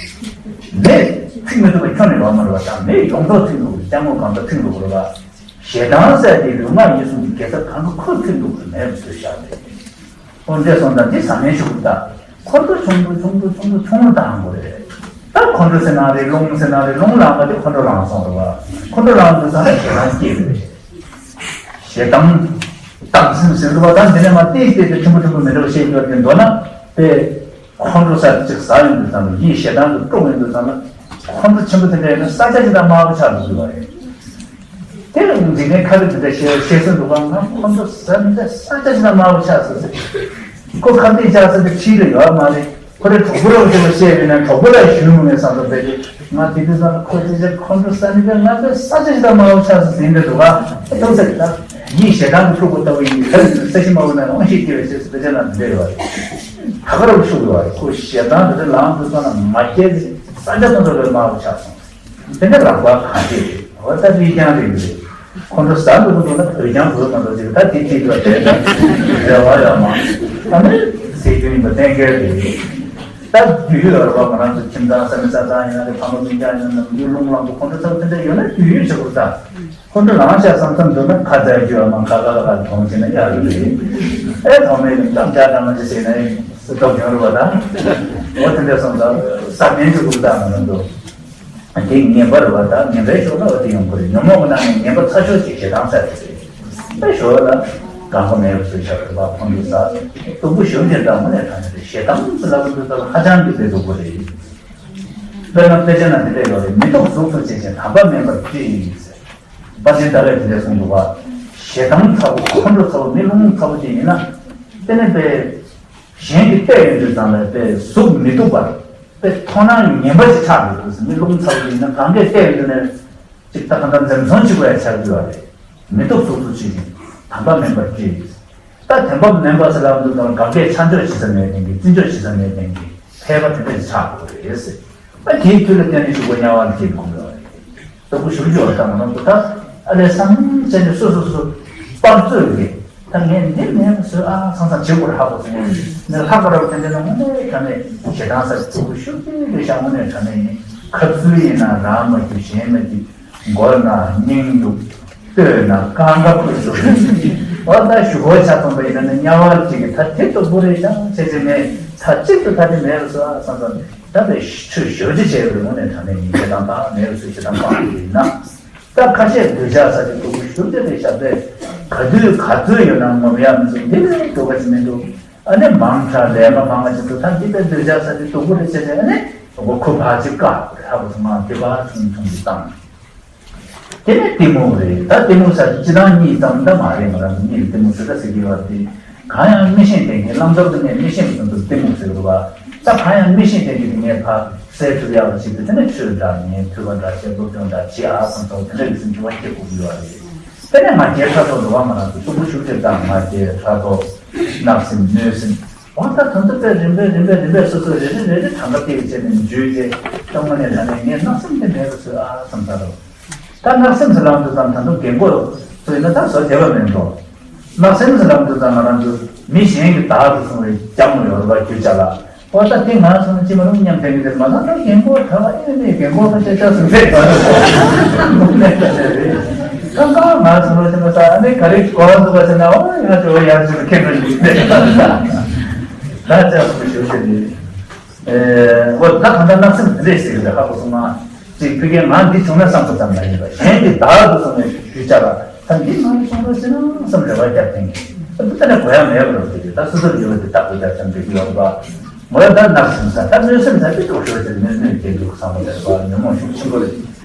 མེད་ཚིག་མི་ཐུབ་པ་ཁྱོན་ནས་ཡོད་མ་རེད་བ། དང་མེད་ཡོངས་རྫོགས་ཚིག་འདུག་རེད། སྐྱབས་མགོན་གང་དག་ཚིག་འདུག་རེད་བ། ཞེ་སྡང་ཟེར་དེ་ལུས་ངག་ཡིད་གསུམ་གྱི་དགེ་རྩ་གང་ག་ཁུར་ཚིག་འདུག་རེད། མེད་པར་བཟོས་བཞག་རེད། འོ་འདྲ་སོང་ཙང་འདི་ཟ་མའི་ཤུགས་ཀྱིས་ད་ཁོང་ཁྲོ་ཆུང་དུ་ཆུང་དུ་ཆུང་དུ་ཆུང་རུ་བཏང་དགོས་རེད། ད་ཁོང་ཁྲོ་ཟེར་ན་རེད། རླུང་ཟེར་ན་རེད། རླུང་ལངས་པ་དེ་ཁོང་ཁྲོ་ལངས་སོང་རེད་བ། ཁོང་ཁྲོ་ལངས་དུས་ཙམ་ལ་ཞེ་སྡང་སྐྱེས་པ་རེད། ཞེ་སྡང་། སྡང་སེམས་ཟེར་དུས་བ་ད་འདི་ནས་མ་བལྟས་བལྟས་ཏེ་ཆུང་ངུ་ཆུང་ངུ་མི་འདྲ་བ་བཤད་ཡོད་དེ་མདོར་ན་དེ་ཁོང་ཁྲོ་ཟེར་ཅིག་ཟ་ཡོང་དུས་ཙམ་ལ་ཡིད་ཞེ་སྡང་དུ་དཀྲུགས་ཡོང་དུས་ཙམ་ལ་ཁོང་ཁྲོ་ཆེན་པོ་དེ་འདྲ་ཡིན་ན་ས་ཆ་ཅིག་དང་དམར་པོ་ཆགས་འགྲོ་གི་བ་རེད། དེ་ལ་འཇིག་རྟེན་ཁ་བརྡ་དེ་འདྲ་བཤད་བཤད་སྲོལ་འདུག་ག་ང་ཁོང་ཚོ་ཟ་འདྲ་ས་ཆ་ཞིག་ལ་དམར་པོ་ཆགས་སོང་ཟེར། ཁོ་ཁ་བརྡ་བྱ་ས་དེ་ཁྲིད་ལ་ཡོད་མ་རེད། ཁོ་རེ་གྲོགས་པོ་རོགས་ཞེས་པ་བཤད་པས་ན་གྲོགས་པོ་ལ་ཞུས་མི་ངེས་བསམ་ཚོ་བས་ཏེ་ ང་དེ་དུས་ཙམ་ཁོ་དེ་ཚེ་ཁོང་ཁྲོ་ཟ་ནི་པས་ང་ཚོའི་ས་ཆ་ཞིག་དང་དམའ་བོ་ཆགས་སུ་ཟིན་འདྲ་འདུག་ག་ཐུག་ས་ཀྱི་ད་ཡིད་ཞེ་སྡང་གི་ཕྲུ་གུ་ལྟ་བུ་ཡིན་གྱི་ད་ས་གཞི་དམའ་བོ་ན་དབང་ཤེད་སྐྱེ་བའི་ཕྱིར་སུ་དཔེ་ཆ་ན་འདི་འདྲ་ཡོད་རེད། ད་ག་རང་ཤུགས་ཡོད་རེད། ཁོ་ཞེ་སྡང་དེ་ཚོ་ལངས་དུས་ཙམ་ན་མ་སྐྱེས་ས་ཆ་དང་ཚོ་ལས་དམའ་བོ་ཆགས་སོང་། དེ་འདྲ་ལག་པ་གང་ཤེས་རེད། འོ་ད་རིགས་རྐྱང་རེད་རེད། ཁོང་ཚོ་ཟ་འདུག་གི་འདུག་ན་བོད་རྐྱང་བཟོ་མ་འདུག་ཅིག་ད་དེ་ཅིག་ལ་བསྡད་ན་རེ་བ་ཡོད་མ། ཨ་ནི་ཟས་སྐྱོན་ཡིན་པ་གཏན་འཁེལ་རེད། ད་དུས་ཡོད་རེད་བ། ང་རང་ཚོ་ཁྱིམ་ཚང་ས་མི་ས་ཚང་ཡིན་ན་རེད། ཕ་མ་སྤུན་ཀྱག་ཡིན་ན་ནམ་རྒྱུན་རླུང་ལངས་འདུག་ཁོང་ཚོ་ཚང་དེ་འདྲ་ཡོད་ན་དུས་ཡོད་བྱེད་དགོས་ད། ཁོང་ཚོ་ལངས་ཤག་བསམ་བསམ་འདུག་ན་ཁ་ཚ་རྒྱུ་ཡོད་མ། ཁ་ཁ་ཁ་ཁ་གཏོང་བྱས་ན་ཡག་གི་རེད། ཨེ་ཐོག་མེད་ནས་སྐམ་ཆ་འདྲ་མ་ཅིག་ཟས་ན་ཡིན་སུ་ཐོབ་ཡོང་རེད་བ་ད། འོ་དེ་འདྲ་སོང་ཙང་ཟ་མེད་འགྲོ་དགོས་ད་ང་རང་ཚོ། དེ་ངན་པ་རེད་བ། ད་ངན་པའི་ཕྱོགས་ལ་བ་དེ་ཡོང་གི་རེད། ཉོན་མོངས་ཀྱི་ནང་ནས་ངན་པ་ཚ་ཤོས་ཅིག་ཞེ་སྡང་ས་རེད་ཟེར། དཔེ་ཞོར་ལ་གང་ག་མེད་པ་བཟོས་བཞག་རེད་བ། ཁོང་ཚོ་ས་སྟུག་པོ་ཞོར་གྱི་འདྲ་མོ་ནས་གང་རེད། ཞེ་སྡང་ཟེར་ལབ་འདུག་ད་ཧ་ཅང་གི་དཔེ་སྡུག་པོ་རེད། དཔེར་ན་དཔེ་ཆ་ན་དེ་འདྲ་ཡོད་རེད། མི་སྡུག་གཟུགས་སུ་བྱེད་ཅིང་དམ་པ་མིན་པར་སྤྱོད་ཡིན་ཟེར། དཔལ་ཆེན་ཟླ་བས་དེ་འདྲ་གསུངས་འདུག་བ། ཞེ་སྡང་ཚ་བོ་ཁོང་ཁྲོ་ཚ་བོ་མི་རླུང་ཚ་བོ་ཅིག་ཡིན་ན་དེ་ནི་དཔེ། གཞན་གྱིས་བལྟས་ཡོང་དུས་ཙམ་ལ་དཔེ་གཟུགས་མི་སྡུག་པར་དཔེ་མཐོང་སྣང་ངན་པ་ཞིག་ཆགས་འགྲོ་དུས་སུ་མི་རླུང་ཚ་བོ་ཡིན་ན་གང་གས་བལྟས་ཡོང་དུས་ནས་ཅིག་ད་གང་ལྟར་འཛེམ་ཟོན་བྱེད་དགོས་ཡ་ཆགས་ཀྱི་ཡོད་རེད། མི་སྡུག་གཟུགས་སུ་བྱེད་ཅིང་དམ་པ་མིན་པར་སྤྱོད། ད་དམ་པ་མིན་པ་ཟེར་ལབ་འདུག་དང་གང་གས་ཆ་འཇོག་བྱེད་ས་མེད་མཁན་གྱི་བརྩི་འཇོག་བྱེད་ས་མེད་མཁན་གྱི་ཕལ་པ་དེ་འདྲ་ཞིག་ཆགས་དགོས་རེད་ཟེར། ད་དེའི་དུས་ལ་བརྟེན་ནས་ཞུ་དགོས་དམྱལ་བ་ལ་སྐྱེས་དགོས་ཡོད་རེད། ལྟ་བུ་ཞུ་རྒྱུ་བ་དང་ང་རང་ཚོ་ད་ཨ་ལས་བསམ་བྱས་ནས་སོ་སོ་སོ་སྤར་རྩོད་ཀྱི་ད་ངས་འདི་མེད་པ་བཟོས་ཨ་ཚང་ཚང་བྱེད་དགོས་རེད་ཧ་གོ་སོང་། ངས་ལྷག་པ་རབ་དེ་འདྲ་ན་དངོས་གནས་དྲང་གནས་ཞེ་སྡང་ས་ལྟ་བུ་ཞུ་གི་རེད་ཤག་དངོས་གནས་དྲང་གནས་ཡིན། ཁ་ཚུལ་ཡིན་ན་རང་མ་རྒྱུ་གཞན་མ་རྒྱུ་མགོ་ན་སྙིང་འདུག་ལྟོས་ན་རྐང་ཁ་ཁུར་འདུག་འོ་ད་ཞུ་སྒོ་ཆ་ཚང་པ་ཡིན་ན་ནི་དམྱལ་བ་ཅིག་གི་ད་དེ་ལྟ་བུ་རེད་ཤག་བྱས་ཙང་ངས་ད་གཅིག་ཏུ་ད་དེ་མེད་པ་བཟོས་ཨ་ཚང་ཚང་ད་དེ་ཆུ་ཞོ་ཅི་བྱས་པའི་དངོས་གནས་དྲང་གནས་ཡིན། ཞེ་སྡང་དང་མེད་པ་བཟོས་ཞེ་སྡང་སྤངས་པ་ཡིན་ན། ད་ཁ་ཤས་འདོད་ཆགས་ས་ཅིག་སྡུག་པོ་ཞུ་དེ་རེད་ཤག་དེ་ག་དུས་ག་ཚོད་ཡོད་ན་ངོམ་ཡག་མི་འདུག་འདི་ལས་སྡུག་པ་ཅིག་མི་འདུག་ཨ་ནི་མང་དྲགས་ལས་ཀ་མང་བ་ཅིག་འདུག་ད་འདི་དཔེ་འདོད་ཆགས་ས་ཅིག་སྡུག་པོ་རེད་ཟེར་ནས་ཨ་ནི་མགོ་ཁུ་བ་ཅིག་བཀག་རེད། ཧ་གོ་སོང་ང་། དེ་བ་ཆུང་ཆུང་ཅིག་བཏང་། དེ་ནས་གཏི་མུག་རེད། ད་གཏི་མུག་ས་ཅིག་སྤྱི་བཏང་གཉིས་ཙམ་ད་མ་རེད། ང་རང་ཚོ་གཉིས་ལ་གཏི་མུག་ཟེར་ད་ཟེར་གྱི་ཡོད་རེད། གང་ཡང་མི་ཤེས་མཁན་གྱི་བླང་དོར་དུ་ནས་མི་ཤེས་པ་ཙམ་དུ་གཏི་མུག་ཟེར་བ། ད་གང་ཡང་མི་ཤེས་མཁན་གྱི་ངས་ཕར་སེལ་ཐུབ་ཡག་ཅིག་ཏུ་དེ་ནས་ཆོས་འདྲ་ངས་ཐོས་པ་འདྲ་བྱས་སློབ་སྦྱོང་འདྲ་བྱེད་ཨ་བསམ་ཐོག་དེ་འདྲ་གི་སེམས་སྐྱོ་བ་སྐྱེ་དགོས་ཀྱི་ཡོད་རེད། དེ་ནས་ང་རྒྱལ་ཕྲག་དོག་འགྲོ་བ་ང་རང་ཚོ་སྟུག་པོ་ཤུགས་ཆེར་བཏང་ང་རྒྱལ་ཕྲག་དོག་བརྣབ་སེམས་གནོད་སེམས། འོ་ད་ད་ལྟ་དཔེ་རིམ་པས་རིམ་པས་རིམ་པས་སོ་སོ་རེ་རེ་རེ་རེ་གྲངས་ཀ་དེ་བྱས་ནས་འཇུས་ཏེ་གཏོང་བ་ནས་ད་ནས་ངས་བརྣབ་སེམས་དེ་མེད་པ་བཟོས་ཨ་བསམ་ཚར་རོ། ད་བརྣབ་སེམས་སུ་ལངས་དུས་ཙམ་ད་དུང་རྒན་གོག་ཚོ་ཡིན་ན་ད་བཟོ་བདེ་བ་མེད་འགྲོ། བརྣབ་སེམས་སུ་ལངས་དུས་ཙམ་ང་རང་ཚོ་མི་གཞན་གྱིས་བདག་ཏུ་བཟུང་བའི་རྒྱབ་མོ་ཡོད་རེད་པ་རྒྱུ་ཆ་ལ། འོ་ད་དེ་ང་སོང་ན་ཅི་མ་རུང་སྙམ་བསྡད་ཀྱི་དེ་མ་ན་ད་རྒན་གོག་གྲྭ་བ་ཨེ་ནས་རྒན་གོག་ད་ཅེ་ཅག་སུ་འཛེག་པ་རེད། ཁང་ཁང་ང་སོང་ན་ཅི་མ་ས་ཨ་ནི་ག་རེ་གོ་བ་འདུག་པ་ཟེར་ན་འོ་ཡ་ཅོ་ཡ་ཅོ་ཁེ་པར་ཡིན་ནས་ད་ཅག་སུ་ཞུ་ཞུ་ནི། འོ་ད་གང་ལྟར་བརྣབ་སེམས་འདི་འདྲས་ཟེར་གི་རེད། ཧ་གོ་སོང་ང་། ཅིག་ཕ་གིར་ང་འདི་བྱུང་ན་བསམ་པ་ཙམ་མ་ཡིན་པ་གཞན་གྱིས་བདག་ཏུ་བཟུང་བའི་རྒྱུ་ཆ་ལ་ད་འདི་ང་ལ་བྱུང་རོགས་ཟེར་ན་བསམ་རེ་བ་བརྒྱབ་ཐེངས་ཀྱི་འདི་ལྟ་ན་གོ་ཡ་མེད་པ་རེད་ཟེར་གི། ད་སོ་སོར་ཡོད་པ་འདི་བདག་ཏུ་བརྒྱབ་ཙམ་འགྲིག་གི་ཡོད་རེད་པ། མོ་ཡ་ད་བརྣབ་སེམས་ས་ད་གནོད་སེམས་ས་འདི་ལྟོགས་ཤོར་ཟེར་གནོད་གནོད་སྐྱེལ་འདུག་བསམ་པ་རེད་པ། ཉོན་མོངས་ཤུགས་ཆེན་པོ་རེད།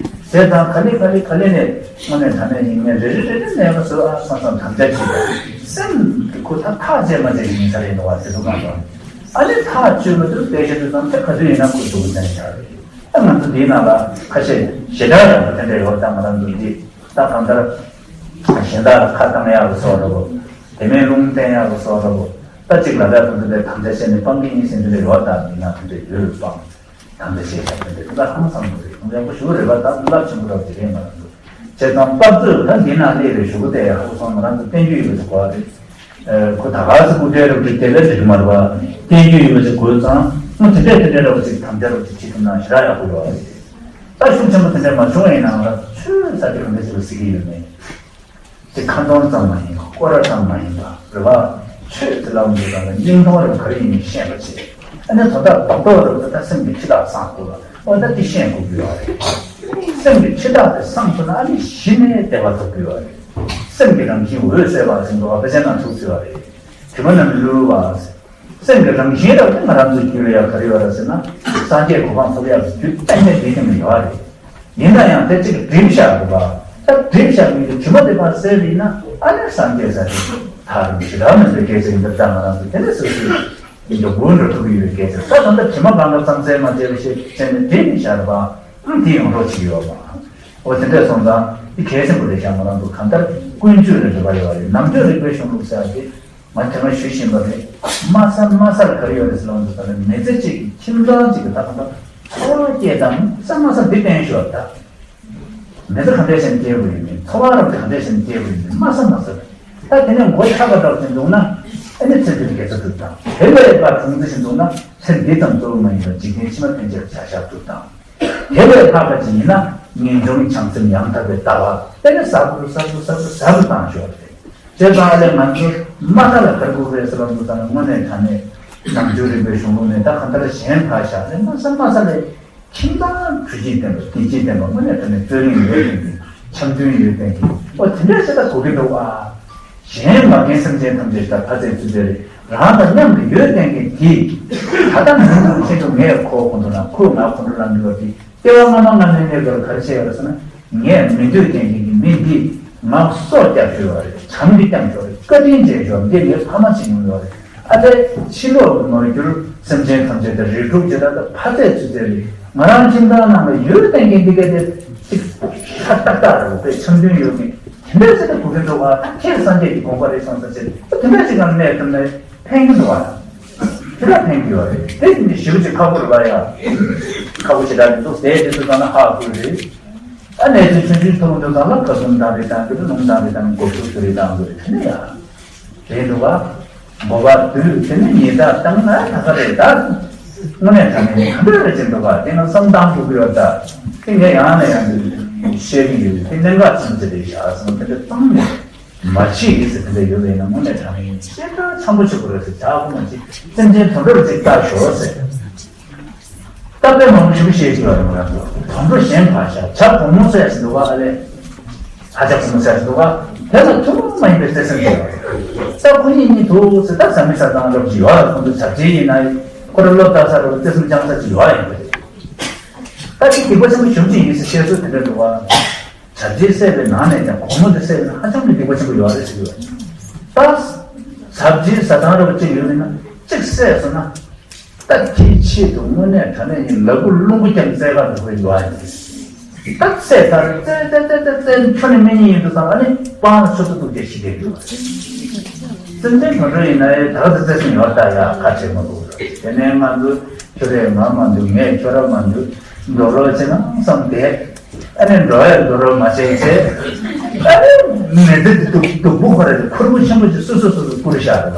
ཟེར་དང་ག་ལེ་ག་ལེ་ག་ལེ་ནས་དངོས་གནས་ད་ནས་ཡིན་ངས་རེ་རེ་རེ་རེ་ནས་ང་སོ་ཨ་སང་སང་དམ་བཅའ་བྱེད་པ་སེམས་ཀྱི་ཁུ་ཐག་ཐག་བཅད་མ་བཅད་ཡིན་ས་རེད་འདུག་བ་དེ་ཚོ་མ་གཏོགས། ཨ་ནི་ཐག་ཆོད་མི་འདུག་དེ་བཞིན་དུ་ཙམ་ཚེ་ག་དུས་ཡིན་ན་ཁུ་འདུག་ཟེར་ནས་བཞག་རེད། ད་ང་ཚོ་འདིའི་ནང་ལ་ཁ་ཤས་ཞེ་དྲག་རང་དེ་འདྲ་ཡོད་ད་ང་རང་ཚོ་འདི་ད་གང་ལྟར་གཞན་དག་ལ་ཁ་བཏང་ཡག་གི་བཟོ་འདྲ་པོ། དེ་མིན་རླུང་བསྟན་ཡག་གི་བཟོ་འདྲ་པོ། ད་གཅིག་ལ་ད་དུང་དེ་འདྲའི་དམ་བཅའ་བྱས་ནས་སྤང་གི་ཡིན་ཟེར་འདི་འདྲ་ཡོད་ད་འདི་ན་དེ་འདྲ་ཡོད་སྤང་། དམ་བཅའ་བྱས་ཡག་དེ་འདྲ་ད་ཧང་སང་མོ་རེད། ཡག་པོ་ཞུ་རེད་པ། ད་རླབས་ཆེན་པོ་རབ་ཅིག་རེད་ང་རང་ཚོ། བྱས་ཙང་དཔག་ཚོད་ད་འདི་ན་སླེབས་པའི་གཞུག་གུ་དེ་ཧ་གོ་སོང་། ང་རང་ཚོ་བསྟན་རྒྱུ་ཡོད་པ་ཞིག་གོ་བ་རེད། ཁོ་ད་ག་ཚོད་སྐུ་ཕྲེང་རབ་ཏུ་དེ་ལས་འགྲིག་མ་རེད་པ། བསྟན་རྒྱུ་ཡོད་པ་ཅིག་དགོས་ཙང་སྔོན་དེ་འདྲས་དེ་འདྲས་རབ་ཅིག་དམ་བཅའ་རབ་ཅིག་བྱེད་ཐུབ་ན་ཞེ་དྲག་ཡག་པོ་ཡོད་རེད། ད་ཤུགས་ཆེན་པོ་དེ་འདྲས་མ་བྱུང་བ་ཡིན་ན་ང་ཚོས་ས་དེ་གང་འདྲ་ཞིག་ལ་གཟིགས་ཀྱི་ཡོད་མེད། དེ་ཁ་འདོན་ཙམ་མ་ཡིན་པ་སྐོར་ར་ཙམ་མ་ཡིན་པ་རེད་པ། ཆོས་དེ་ལ་འདུག་ན་སྙིང་སྟོང་རབ་ག་རེ་ཡིན་མིན་ཤེས་པ་བྱེད། ཨ་ནི་དོན་དག་རྡོག་རྡོག་རབ་ཏུ་ད་སེམས་ཀྱི་འཆི་བདག་སངས་དགོས་པ། འོ་ད་དེ་ཤེས་དགོས་ཀྱི་ཡོད་རེད། སེམས་ཀྱི་འཆི་བདག་དེ་སངས་སོང་ན་ཨ་ནི་གཞི་ནས་བདེ་བ་ཐོབ་ཀྱི་ཡོད་རེད། སེམས་ཀྱི་རང་བཞིན་འོད་གསལ་བ་ཟེར་འདུག་བ། དཔེ་ཆ་ནང་ཚུགས་ཚུལ་བ་རེད། དྲི་མ་རྣམས་ལུས་པ། སེམས་ཀྱི་རང་བཞིན་རབ་ཏུ་ང་རང་ཚོའི་རྒྱུད་ལ་ཡང་ག་རེ་ཡོད་རེད་ཟེར་ན། སངས་རྒྱས་གོ་འཕང་ཐོབ་ཡག་གི་རྒྱུ་གཏན་ནས་འདི་ནས་མི་ཡོད་རེད། ཡིན་ན་ཡང་དེ་གཅིག་སྒྲིབ་བཞག་དགོས་པ། ད་སྒྲིབ་བཞག་མི་དེ་དྲི་མ་དེ་ཕར་སེལ་བ་ཡིན་ན་ཨ་ནི་སངས་རྒྱས་ས་དེ་ཐག་རིང་ཞེ་དྲག་མེད་པའི་སྐད་ཆ་ཡིན་པ། ད་ང་རང་ཚོ་དེ་ནས་སོ་སོའི་ཡིན་འདུག་འགྲོ་ཐུབ་ཀྱི་ཡོད་པའི་སྐད་ཆ། ད་ད་ལྟ་དྲི་མ་གང་ག་ཙམ་སེལ་མ་བྱས་པ་ཞིག་བྱས་ནས་དེ་ནི་བཞག་པ། ཨང་དེ་ཡོང་རོགས་བྱེད་ཀྱི་ཡོད་པ། འོ་དེ་འདྲ་སོང་ཙང་འདི་གལ་ཆེན་པོ་རེད་ཤག་ང་རང་ཚོ་གང་ལྟར་ཀུན་སྤྱོད་ལ་འབྲེལ་བ་ཡོད་རེད། ནང་ཆོས་རིག་པའི་གཞུང་ལུགས་ཟེར་ཡག་དེ་ང་དེ་སྔ་ཞུ་བཞིན་པ་རེད། དམའ་ས་དམའ་སར་ག་རེ་ཡོད་རེད་ཟེར་ལབ་དུས་ཙམ་ནས་མི་ཚེ་གཅིག་གི་ཁྱིམ་ཚང་གཅིག་གི་ད་གང་ལྟར་འཚོ་བ་སྐྱེལ་སྟངས་དམའ་ས་དམའ་ས་འདི་བསྟན་ཤོག་ད། མི་ཚེ་ག་འདྲ་ཞིག་སྐྱེལ་དགོས་ཡིན་མིན། འཚོ་བ་རབ་དེ་ག་འདྲ་ཞིག་སྐྱེལ་དགོས་ཡིན་མིན་དམའ་ས་དམའ་ས་རེད། ད་དེ་ནས་མགོ་ཆག་པ་འདྲ་ཞིག་འདུག་ན་ཨ་ནི་ཚེ་འདིར་དགེ་རྩ་སྒྲུབ་དང་། དེ་ལས་ཕར་གྲོང་ཚོ་ཞིག་འདུག་ན་ཚེ་འདི་ཙམ་གཙོ་བོ་མ་ཡིན་པར་འཇིག་རྟེན་ཕྱི་མ་ཕན་ཆེད་བྱ་བཞག་སྒྲུབ་དང་། དེ་ལས་ལྷག་པ་ཅིག་ཡིན་ན་ངེས་འབྱུང་བྱང་སེམས་ཡང་དག་པའི་ལྟ་བ་དེ་ནི་ཟབ་རུ་ཟབ་རུ་ཟབ་རུ་ཟབ་རུ་བཏང་ཤོག་རེད། བྱས་ཙང་ཨ་ལས་ང་ཚོ་མ་མཐའ་ལ་ག་རེ་དགོས་རེད་ཟེར་བ་འདུག་ཙང་དངོས་གནས་དྲང་གནས་ནང་ཆོས་རིག་པའི་གཞུང་ལུགས་ནས་ད་ག་འདྲ་གཞན་ཕར་བཞག་ནས་དམའ་ས་དམའ་ས་ལས། ཁྱིམ་ཚང་གྲོས་གཞི་ལྡན་པ་བདེ་སྐྱིད་ལྡན་པ་དངོས་གནས་དྲང་གནས་རྩོད་རྙོག་ཡོད་མཁན་གྱི་འཆམ་མཐུན་ཡོད་མཁན་གྱི་ཨོ་དེ་འདྲ་ཞིག་ད་དགོས་ཀྱི་འདུག་ཨ། གཞན་མ་རྒན་སེམས་ཅན་ཐམས་ཅད་ད་ཕ་ཚད་ཚུལ་ཚད་རེད། རང་དང་མཉམ་དུ་ཡོད་མཁན་གྱི་དེ་ད་ལྟ་མི་འདུག་ཆེད་དུ་ངས་ཁོ་ཁོང་ཁྲོ་ལངས་ཁོས་ང་ཁོང་ཁྲོ་ལངས་དགོས་པ་དེ་སྐྱེ་བ་སྔ་མ་སྔ་མའི་གནས་སྐབས་ག་རེ་བྱས་ཡོད་རེད་ཟེར་ན། ངས་མི་འདོད་མཁན་གྱི་མི་འདི་ང་སྲོག་བསྐྱབས་ཞུས་པ་རེད། བྱམས་ཀྱིས་བསྐྱངས་ཞུས་པ་རེད། བཀའ་དྲིན་ཆེ་ཞུས་པ་འདི་ངའི་ཕ་མ་བྱེད་མྱོང་ཡོད་རེད། ཨ་ཙི། ཕྱི་ལོགས་ནོར་འཁྲུལ་སེམས་ཅན་ཐམས་ཅད་དང་རིགས་དྲུག་ཇི་ལྟར་དུ་ཕ་ཚད་ཚུལ་ཚད་རེད། ང་རང་ཁྱིམ་ཚང་ནང་ལ་ཡོད་བསྡད་མཁན་འདི་ག་དེ་གཅིག་ཧྲ་ཏག་ཏག་རེད། དཔེ་འཆམ་མཐུན་ཡོད་མཁན་དེ་འདྲ་ཟེར་ཏེ་གོ་གི་འདུག་ག་ད་ཁྱེད་སངས་རྒྱས་ཀྱི་དགོངས་པ་རེད་སོང་ཙང་ཟེར་ཏེ་དེ་འདྲ་ཞིག་གང་གནས་ཐུབ་ན་ཕན་གྱི་འདུག་ག་དེ་འདྲ་ཕན་གྱི་ཡོད་རེད། དེ་ནི་ཞེ་པོ་ཅིག་ཁག་པོ་རེད་པ་ཡ། ཁག་པོ་ཞེ་དྲག་འདུག་ཟེར་དེ་ཚོ་ཚང་མ་ཧ་གོ་རེད། ཨ་ནེ་ཚོས་ཆུང་ཆུང་ཐོག་འདུག་ཙང་ལ་ཁ་ཟུམ་དང་རེ་དང་གི་རུ་ལུང་དང་རེ་དང་མགོ་ཚུགས་སུ་རེ་དང་གི་རེ་དེ་ནི་ཡ། རེད་འདུག་ག་འགོ་པ་དུས་དེ་ནི་ཉེས་དག་བཏང་ན་ད་ག་རེད་ད། དངོས་གནས་དྲང་གནས་ག་འདྲ་རེད་ཅེས་འདུག་ག་དེ་ན་བསམ་སྟངས་འགྲོ་གི་ཡོད་ད། དེ་ངས་ཡང་ནས་ཡང་དུ་བཤད་ཀྱི་ཡོད། དེ་གནད་འགག་ཆེན་པོ་ཅིག་རེད་ཤག་བསམ་དེ་འདྲ་བཏང་ནས་མ་བྱེད་ཡིན་ཟེར་དེ་འདྲ་ཡོད་པས་ན་དངོས་གནས་དྲང་གནས་ཅེས་འདྲ་འཆམ་པོ་བྱེད་དགོས་རེད་ཟེར། ཇག་པོ་མ་བྱེད་སེམས་ཅན་དོན་འགྲུབ་ཅིག་ལྟ་ཞོག་ཟེར། སྟབས་བདེ་མང་པོ་ཞིག་བཤད་ཀྱི་ཡོད་རེད་མོ་རང་ཚོ། དང་པོ་གཞན་ཕར་བཞག་བྱ་བུ་མོ་ཟེར་ཞིག་འདུག་ག་ཨ་ལས། ཨ་ཅག་བུ་མོ་ཟེར་ཞིག་འདུག་ག་དེ་ལ་ཐུན་མོང་མ་ཡིན་པའི་བརྩེ་སེམས་ཡོད་རེད། ད་ཁོ་གཉིས་གཉིས་འདུག་ཟེར་ད་བཟའ་མི་བཟའ་སྟངས་རབ་ཅིག་ཡོད་རེད། ཁོ་ཚོ་བྱ་བྱེད་ཡིན་ན་ཁོ་རང་བློ་བདེ་ས་རེད། བརྩེ་སེམས་བཅངས་ས་ཅིག་ཡོད་ཡིན་པ་རེད། ད་ཅིག་སྡིག་པ་ཆེན་པོ་ཞེ་པོ་ཅིག་ཡིན་ཟེར་བཤད་སྲོལ་དེ་འདྲ་འདུག་ག་བྱ་བྱེད་བསད་པའི་ནང་ནས་ཀྱང་བུ་མོ་དེ་བསད་པ་ནི་ཧ་ཅང་གི་སྡིག་པ་ཆེན་པོ་ཡོད་རེད་ཟེར་གྱི་ཡོད། ད་བཟའ་བྱེད་བཟའ་སྟངས་རབ་ཅིག་ཡོད་ན་གཅིག་བསད་སོང་ན། ད་དེའི་ཆེད་དུ་དངོས་གནས་དྲང་གནས་ཡིན་ལ་སྐུ་རླུང་སྐུ་རྐྱང་རྩེ་ག་འགྲོ་གི་ཡོད་ཨ་ནི། ད་རྩེ་ལྟར་རྩེ་རྩེ་རྩེ་རྩེ་རྩེ་ཁྱོད་ནི་མི་ཉིད་ཡིན་དུས་ཙང་ཨ་ནི་སྤང་ལ་ཆུ་ཚོད་ཐུག་རྗེས་ཤི་བསྡད་འགྲོ། སེམས་ཅན་དོན་འགྲུབ་ཡིན་ན་ཡང་ད་ག་ཚོད་རྩེ་སེམས་ཡོད་ད་ཡ་ཁ་བྱེད་མ་དགོས་ར། དེ་ནས་ང་ཚོ་ཁྱོད་རེད་ང་མ་འདུག་ངས་ཁྱོད་ར་མ་འདུག་འགྲོ་རོགས་བྱེད་ན་བསམ་སྟེ། ཨ་ནི་འགྲོ་ཡ་འགྲོ་རོགས་མ་བྱས་ཚེ། ཨ་ནི་མི་ཚེ་འདི་སྡུག་སྡུག་པོ་ཁོ་ར་གི་ཁུར་པོ་ཆེན་པོ་ཅིག་སོ་སོ་སོ་སོ་བསྐུར་བཞག་རེད་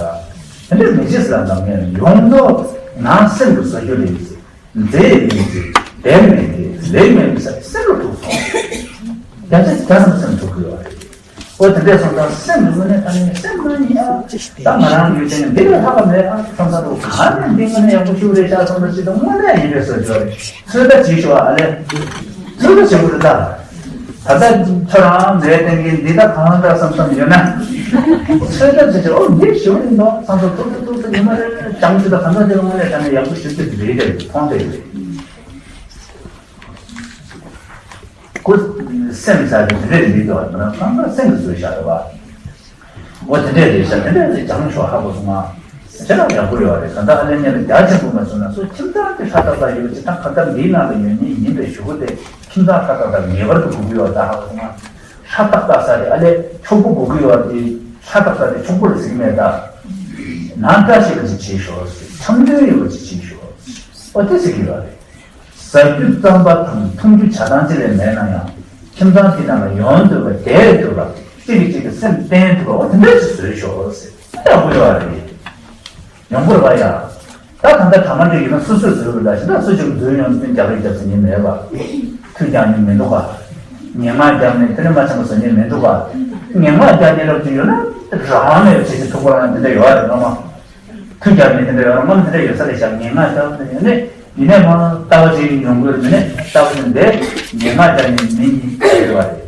པ། དེ་འདྲ་མི་བྱེད་ཟེར་ལ་ནམ་ཡང་ཡོང་ནོ་ནང་སེམས་ཀྱི་བཟོ་རྒྱུ་རེད་ཟེར། མཛེས་མེད་ཀྱི་ལེགས་མེད་ཀྱི་ལེགས་མེད་ཀྱི་ས་སེམས་ལ་ཐུག་སོང་། རྒྱ་ཆེ་རྒྱ་ནང་སེམས་ཐུག་གི་ཡོད་རེད། ཨོ་དེ་འདྲས་སོང་ཙང་སེམས་ཀྱི་ངོས་ནས་ད་ནི་སེམས་ནང་ཡིན་ཡ། ད་ང་རང་ཡོད་ཅན་འདི་ལས་ལྷག་པ་མེད་ཨ་བསམ་ས་འདུག་གང་ནས་འདི་ངོས་ནས་ཡག་པོ་ཞུ་རེད་ཤག་བསམ་ད་ཅི་ད་དངོས་གནས་ཡིན་པའི་བཟོ་རྒྱུ་རེད། ཚོད་ལྟ་བྱེད་ཤོག་ཨ་ལེ། ཚོད་ལྟ་བྱེད་དགོས་རེད་ད། ད་ལྟ་ཁྱོད་རང་ལས་བསྟན་གྱིན་འདི་ད་གང་འདྲ་བསམ་བསམ་ཡོད་ན། ཚོད་ལྟ་བྱེད་ཀྱི་ཨོ་འདི་ཞུ་རིན་དོ་བསམ་ཚོ་ཐུག་ཐུག་ཐུག་ཐུག་ཉི་མ་རེ་རེ་ཅང་ཅི་ད་གང་འདྲ་དེ་ལ་དངོས་གནས་ད་ནས་ཡག་པོ་ཞུ་རྒྱུ་རེད་རེད་མཐོང་བསྡད་ཡོད་རེད། ཁོ་སེམས་ས་དེ་དེ་འདྲས་མི་འདུག་བ། ང་རང་གང་ལྟར་སེམས་ཀྱི་བཟོས་བཞག་རེད་བ། འོ་དེ་འདྲས་རེད་ཤག་དེ་འདྲས་རེད་ཀྱང་ཤོག་ཧ་གོ་སོང་ང་། ཞེ་དྲག་ཡག་པོ་ཡོད་རེད། ད་ལྟ་ཨ་ལེ་ཉེ་ལ་རྒྱ་ཆེན་པོ་མ་བཟོས་ན་སོ་ཁྱིམ་ཚང་དེ་ཧྲ་ཏག་ཏག་ཡོད་ཅི་ད་ག་ད་འདིའི་ནང་ལ་ཡོད་ནི་ཡིན་པའི་ཞུ་གུ་དེ་ཁྱིམ་ཚང་ཧྲ་ཏག་ཏག་ངེས་པར་དུ་དགོས་ཀྱི་ཡོད་ད་ཧ་གོ་སོང་ང་། ཧྲ་ཏག་ཏག་ས་རེད་ཨ་ལེ་འཁྱོག་པོ་དགོས་ཀྱི་ཡོད་དེ་ཧྲ་ཏག་ཏག་དེ་འཁྱོག་པོ་ལ་ཟེར་གྱི་མེད་ད། ནང་བཀྲ་ཤིས་པ་ཅིག་བྱེད་ཤོག་འཆམ་མཐུན་ཡོད་པ་ཅིག་བྱེད་ཤོག་ཨོ་དེ་ཟེར་གྱི་ཡོད་རེད། ཟ་རྒྱུ་རྩམ་པ་དང་འཐུང་རྒྱུ་ཇ་ཐང་ཅི་ལས་མེད་ན་ཡང་ཁྱིམ་ཚང་དེ་ནང་ལ་ཡོང་འདོད་པ་བསྡད་འདོད་པ་གཅིག་གིས་གཅིག་གི་སེམས་བརྟན་ཐུབ་པ་འོ་དེ་འདྲ་ཞིག་བཟོས་ཤོག་ཟེར་ཡག་པོ་ཡོད་རེད། ཡོང་དགོས་རེད་པ་ཡ། ད་ད་ལྟ་གྲ་མ་འགྲིག་ཡིན་ན་སོ་སོས་བཟོས་དགོས་ད་ཞེ་ད་སུ་གཅིག་འཛུལ་ཡོང་དུས་རྒྱག་རེས་རྒྱབ་ཟེར་མཁན་མེད་པ། ཁུལ་རྒྱག་མཁན་མི་འདུག་ག་ངན་སྔགས་རྒྱབ་ནས་དེ་ནས་མ་འཆམ་པ་བཟོ་མཁན་མི་འདུག་ག་ངན་སྔགས་རྒྱག་མཁན་རབ་ཅིག་ཡོད་ན་རང་ནས་བྱེད་ཀྱི་ཐུག་པ་རང་འདི་འདྲ་ཡོད་རེད་ངོ་མ། ཁུལ་རྒྱག་མི་དེ་འདྲ་ཡོད་རེད་ངོ་མ་དེ་འདྲ་ཡོད་ས་རེད་ཤག་ངན་སྔགས་རྒྱབ་ནས་ཡོད་ནས་ཡིན་ནས་མ་ལྟ་བ་ཅིག་ཡོང་དགོས་རེད་མི་ནས་ལྟ་བ་ཅིག་འདི་ངན་སྔགས་རྒྱབ་ནས་མི་གཉིས་ཡོད་རེད།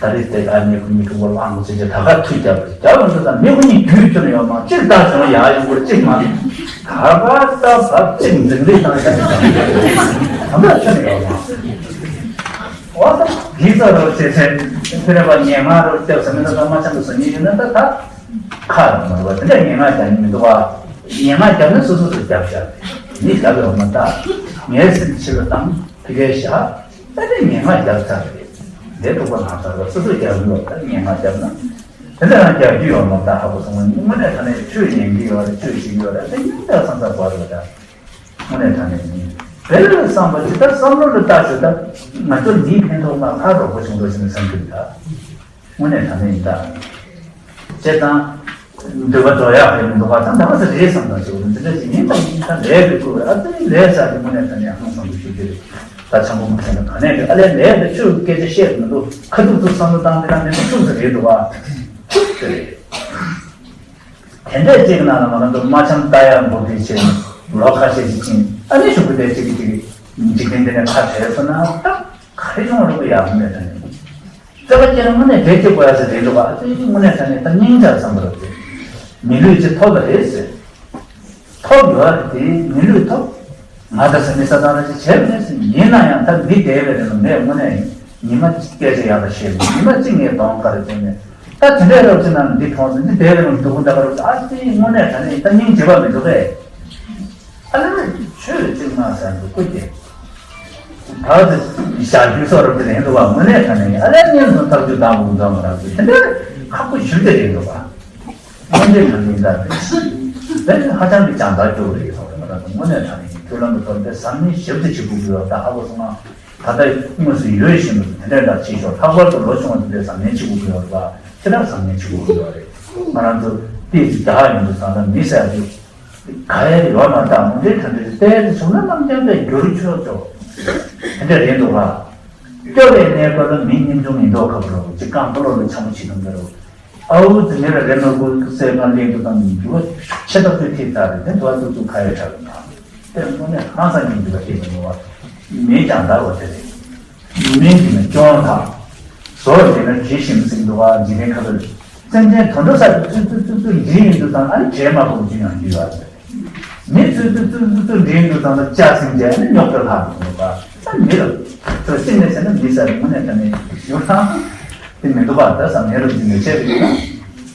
ད་རེས་དེ་ག་ནས་ཁོ་གཉིས་ཐུག་པ་ལངས་ཚེ་ད་ག་ཐུག་རྒྱབ་རེད་རྒྱབ་ཡོང་དུས་ད་མི་ཁོ་གཉིས་རྒྱུད་ཁྱོན་ཡོད་མ་གཅིག་ལྟ་བྱུང་ཡག་ཡོང་དགོས་གཅིག་མ་ད་ག་ལྟ་བབ་གཅིག་འཛིང་རེས་བཏང་ཡག་ད་ལྟ་ཁྱོན་ཡོད་མ། འོ་ད་འདི་ཚོ་རོ་ཆེ་ཆེ་ཁྱོད་རེ་བ་ངན་སྔགས་རོ་རྒྱབ་ས་མི་ད་ད་མ་ཆམ་དུ་སོ་གཉིས་ཡོད་ན་ད་ད་ཁ་ར་མ་རུ་བ་དེ་འདྲ་ངན་སྔགས་རྒྱབ་ནི་མི་འདུག་བ། ངན་སྔགས་རྒྱབ་ན་སོ་སོ་སོ་རྒྱབ་བཞག་ནི་རྒྱབ་ཡོང་མ་ད་ངའི་སེམས་ཕྱི་ལ་བཏང་། གས་བཞག་ད་དེ་ངན་སྔགས་བརྒྱབ་ཚར་རེད། དེ་ཐུག་པ་ན་ཚར་བ་སོ་སོ་རྒྱག་གི་ཡོད་ད་ངན་སྔགས་བརྒྱབ་ན། དེ་འདྲ་རང་རྒྱག་རྒྱུ་ཡོད་མ་ད་ཧ་གོ་སོང་། དངོས་གནས་དྲང་གནས་ཆོས་ཉན་གྱི་ཡོད་རེད། ཆོས་ཤིག་ཡོད་རེད། དེ་ཉིན་ལྟར་བསམ་ཚར་བ་རེད་ད། དངོས་གནས་དྲང་གནས་ཡིན། དེ་ལ་བསམ་པ་ཇི་ལྟར་བསམ་བློ་ལ་བཏགས་ཞོ་ད། ང་ཚོ་འདིའི་ཕན་ཐོགས་ལ་ཧ་རོགས་པ་བྱུང་འགྲོ་ཞེས་ནས་བསམ་གྱི་འདུག་ད། དངོས་གནས་དྲང་གནས་ཡིན་ད། བྱས་ཙང་། འདོད་པ་རྫོགས་ཡག་ཧེ་མི་འདུག་ག་ད་འདི་མ་ཟད་རེད་བསམ་དང་ཞེས་འདི་འདྲ་ཞིག་ཡིན་དང་ཡིན་ད་ལས་དགོས་ཀྱི་ཨ་ཙི་ལས་ཟ་གི་དངོས་གནས་དྲང་གནས་ཧང་སང་གི་ཞུ་གི་རེད། ད་ཆང་པོ་མ་ཟ་ན་ག་ནས་རེད། ཨ་ལས་ལས་དེ་ཆོས་སྐད་ཆ་བཤད་མི་འདུག་ཁ་ཐུག་ཏུ་བསམ་བློ་བཏང་དེ་ན་མི་འདུག་ཆུག་ཟེར་རེད་འདུག་ག་ཆུག་ཟེར་རེད། དེ་འདྲས་ཅིག་ནང་ལ་ང་རང་ཚོ་མ་འཆམ་ལྟ་ཡག་འགོ་ཁྲིད་བྱས་ནས་ལོ་ཁ་ཤས་ཤིག་ཕྱིན་ཨ་ནི་ཞུ་གི་དེ་ཅིག་གི་ཅིག་འཇིག་རྟེན་འདི་ནས་ཁ་བྲལ་སོང་ན་ད་ག་རེ་ཡོང་རུ་ཡག་མེད་དྲན། རྩ་བ་ཅན་དངོས་གནས་བྲལ་གྱི་དགོས་ཡ་ཟེར་རེད་འདུག་ག་ཨ་ཙི་དངོས་གནས་དྲང་གནས་ད་སྙིང་རྗེ་བསམ་པ་རེད། མི་ལུས་ཅིག་ཐོབ་པ་རེད་ཟེར། ཐོབ་ཡོད་རེད་དེ་མི་ལུས་ཐོབ། ང་ད་ས་མི་ས་དང་ར་ཅིག་བྱས་པ་རེད་ཟེར། ཡིན་ན་ཡང་ད་འདི་བསྡད་པའི་རིང་ལ་ངས་དངོས་གནས་ཉི་མ་གཅིག་སྐད་ཆ་ཡག་པ་བཤད་མེད། ཉི་མ་གཅིག་ངས་གདོང་དཀར་བྱས་མེད། ད་དེ་འདྲའི་རབ་ཅིག་ནང་འདི་མཐོང་ཟེར་འདི་བསྡད་པའི་རིང་ལ་སྡུག་པོ་འདྲ་ག་རབ་ཅིག་ཨ་ཙི་དངོས་གནས་དྲང་གནས་ད་སྙིང་རྗེ་བ་མི་འདུག་གས། ཨ་ལས་ཆོས་ཅིག་མ་ཟེར་འདུག་ཀུ་ཀྱེ། ད་དེ་ཞག་རྒྱུ་སོགས་རབ་ཏུ་ལེན་འདུག་བ་དངོས་གནས་དྲང་གནས་ཨ་ལས་གཉེན་དང་ཐག་གཅོད་དང་འུ་ཚང་མ་རབ་ཏུ་དེ་འདྲ་ཁག་པོ་ཞུ་གི་རེད་འདུག་བ། དངོས་གནས་དྲང་གནས་ད་དེ་ཧ་ཅང་གི་ཅང་ད་སྐྱོ་རེད་སོགས་རེད་མ་རབ་ཏུ་དངོས་གནས་དྲང་གནས་ཀྱི་མཐུན་ལམ་དུ་ཐོབ་སྟེ་བཟང་ངན་ཞིབ་ཏུ་བྱེད་དགོས་ཀྱི་ཡོད་ད་ཧ་གོ་སོང་ང་། ད་ལྟ་དངོས་སུ་ཡོད་བཞིན་དུ་དེ་འདྲ་འདྲ་བྱེད་ཆོག་ལྷག་པར་དུ་ལོ་ཆུང་བ་དེ་འདྲས་བཟང་ངན་བྱེད་དགོས་ཀྱི་ཡོད་རེད་པ། ཁྱེད་རང་བཟང་ངན་བྱེད་དགོས་ཀྱི་ཡོད་རེད། ང་རང་ཚོ་ཏོག་ཙམ་རྒྱག་ཡོང་དུས་ཙང་ད་མི་ཟེར་དུས། ག་ཡེ་ཡོད་མ་ད་མུ་འབྲེལ་ཐོན་འབྲེལ་བལྟས་ཏེ་བྱུང་ན་རྣམ་རྒྱལ་པས་བསྒྱུར་ཆོག་ཆོག་དེ་འདྲ་རེད་འདུག་ག་སྐྱོ་བའི་གནས་སྐབས་ལ་མི་སྙིང་ཆུང་ཡིན་མདོག་ཁ་པོ་རོ་ཅིག་རྐང་སྤོ་ལོ་ལ་འཆམ་མོ་བྱེད་དུ་འདོད་རོ། ཨའུ་ཙི་མི་ལ་རེ་མ་དགོས་སའི་ང་གླེང་དུ་དང་འགྱུར་བ་ཆེ་ཐག་ཆོད་ཐེབས་ཚར་རེད་དེ་འདུག་ཨ་ཙུག་ཙུག་ཁ་ཡེ་དྲག་གི་མ་དེ་དངོས་གནས་ཧང་སང་ཉིན་འདུག་ཨ་ཐེབས་མི་འདུག་ཨ། མི་ཀྱང་འདར་བ་དེ་རེད། མི་འདི་ནི་སྐྱོན་དང་། བཟོ་འདི་ནི་དྲི་ཞིམ་ཟིན་འདུག་ཨ་འཇིག་རྟེན་ཁ་བར། སེམས་ཅན་དོན་འགྲོ་ས་དུ་ཙུག་ཙུག་ཙུག་ཙུག་འདྲིས་ཡིན་འདུག་དང་ཨ་ནི་བྲེལ་མ་ཕོག་རྒྱུ་ཡང་རྒྱུ་ཡོད་ཨ། མི་ཚོས་ཚོས་ཚོས་ཚོས་ཚོས་འདྲིས་འདུག་ཙང་ལ་ལྕགས་སྲིན་བྱས་ནས་རྙོག་དྲ་ལྷག་འདུག་པ། ད་མི་ལ་ཚོས་སྲིད་ནས་བྱས་ན་མི་ཟེར་དངོས་གནས་ད་ནི་ཡོད་ཙང་དེ་མི་འདུག་པ། ད་བསམ་ངན་རུ་འདི་མི་བྱེད་པ་ཡིན་ན་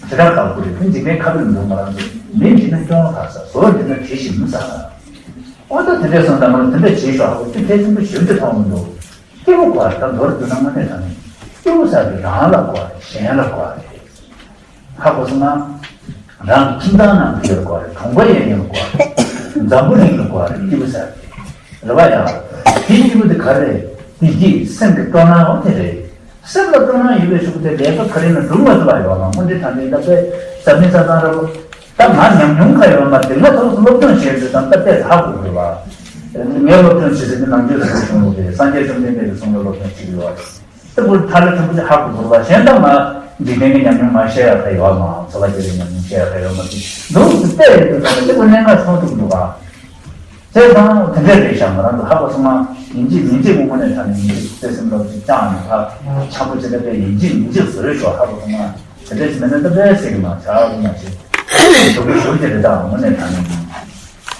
དེ་ལྟར་ཁག་པོ་རེད། དེ་འཇིག་རྟེན་ཁ་བར་འདུག་མ་རང་ཚོ་མི་འདི་ན་སྐྱོན་ཁག་ས་བཟོ་འདི་ན་དྲི་ཞིམ་ས། ཨོ་ད་དེ་འདྲས་སོང་ད་མ་ལ་དེ་འདྲས་བྱེད་ཤོག་ཧ་གོ་དེ་ཐེ་ཚོམ་པོ་ཞིབ་ཏུ་མཐོང་མི་འདུག་སྐྱིད་པོ་དགོས་རེད། ད་མདོར་བསྡུ་ན་དངོས་གནས་དྲང་གནས་སྐྱིད་པོ་ཟེར་དུས་རང་ལ་དགོས་རེད། གཞན་ལ་དགོས་རེད། ཧ་གོ་སོང་ང་། རང་ཁྱིམ་ཚང་ནང་དེ་ལ་དགོས་རེད། གྲོང་པ་ཡན་ཡོད་དགོས་རེད། འཛམ་བུ་གླིང་ལ་དགོས་རེད། སྐྱིད་པོ་ཟེར་དེ་རེད་པ་ཡ། དེ་སྐྱིད་པོ་དེ་ག་རེད། བདེ་སྐྱིད་སེམས་ཀྱི་སྤྲོ་སྣང་འོ་དེ་རེད། སེམས་ལ་སྤྲོ་སྣང་ཡོད་པའི་ཕྱོགས་དེ་ལས་ཀ་ག་རེ་ན་སྒྲུབ་མ་ཐུབ་པ་ཡོད་ལ་དངོས་འབྲེལ་དྲང་གནས་ད་དཔེ་ཟབ་མིན་ས་ཚང་ར་བོ། ད་ང་ཉམས་མྱོང་ཁ་ཡོད་མ་དེ་ང་ཐོག་སློབ་སྦྱོང་བྱས་ཚེ་དང་ད་ལྟའི་ཧ་གོ་དགོས་པ། ངས་སློབ་སྦྱོང་བྱེད་ཚེ་ནི་ནང་ཆོས་རེ་བྱུང་ལོ་དེ་སངས་རྒྱས་བཅོམ་ལྡན་འདས་ཀྱི་གསུང་ལ་སློབ་སྦྱོང་བྱེད་ཀྱི་ཡོད་རེད། དེ་བུ་ཐ་ལ་ཆུང་པོ་ཅིག་ཧ་གོ་དགོས་པ་གཞན་ད་ང་འཇིག་རྟེན་གྱི་ཉམས་མྱོང་མ་བཤད་ཡ་ཁ་ཡོད་མ་འཚོ་བ་སྐྱེལ་བའི་ཉམས་མྱོང་བཤད་ཡ་ཁ་ཡོད་མ་དེ་འདུག་སེ་བལྟས་ཡོད་དུས་ད་ལྟ་དེ་བུ་གནད་འགག་ཆུང་ཐུབ་འདུག་ག་བྱས་ཙང་དེ་འདྲས་རེད་ཤག་ང་རང་ཚོ་ཧ་གོ་སོང་ང་། ཡིན་གཅིག་མིན་གཅིག་དངོས་གནས་དྲང་གནས་ཡིན་གཅིག་བརྩེ་སེམས་སློབ་ཅིག་བཅངས་ནས་ཕར་འཆམ་པོ་བྱེད་ད་པའི་ཡིན་གཅིག་མིན་གཅིག་བཟོས་ཤོག་ཧ་གོ་སོང་ང་། དེ་འདྲས་མིན་ན་ད་པའི་སེམས་མ་ཆགས་མ་བྱེད། དུ་བ་ཞུ་རྒྱུ་རེད་ད་དངོས་གནས་དྲང་གནས་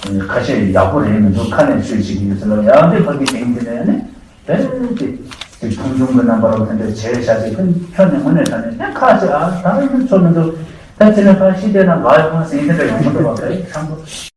ཡིན། ཁ་ཤས་ཡག་པོ་རེད་མི་འདུག་ཁ་ནས་ཆོས་བྱེད་ཀྱི་ཡོད་ཚུལ་ལ་ཡང་དེ་ཕ་གི་དེང་དེ་ནས་ནི་དེ་དེ་དེ་མཐོང་ཆུང་གི་རྣམ་པ་རོ་དེ་འདྲས་བྱས་བཞག་ཅིག་ཁྱོད་ནས་དངོས་གནས་དྲང་གནས་ནི་ཁ་ཅིག་ཨ་ད་ཡིན་ན་ཆོ་མི་འདུག་ད་ཅི་ནས་ཕ་ཤི་དེ་ན་འགའ་ཡོང་ཟིན་དེ་འདྲ་ཡོང་མི་འདུག་བ་ག་ཡིན་ཁྱང་པོ།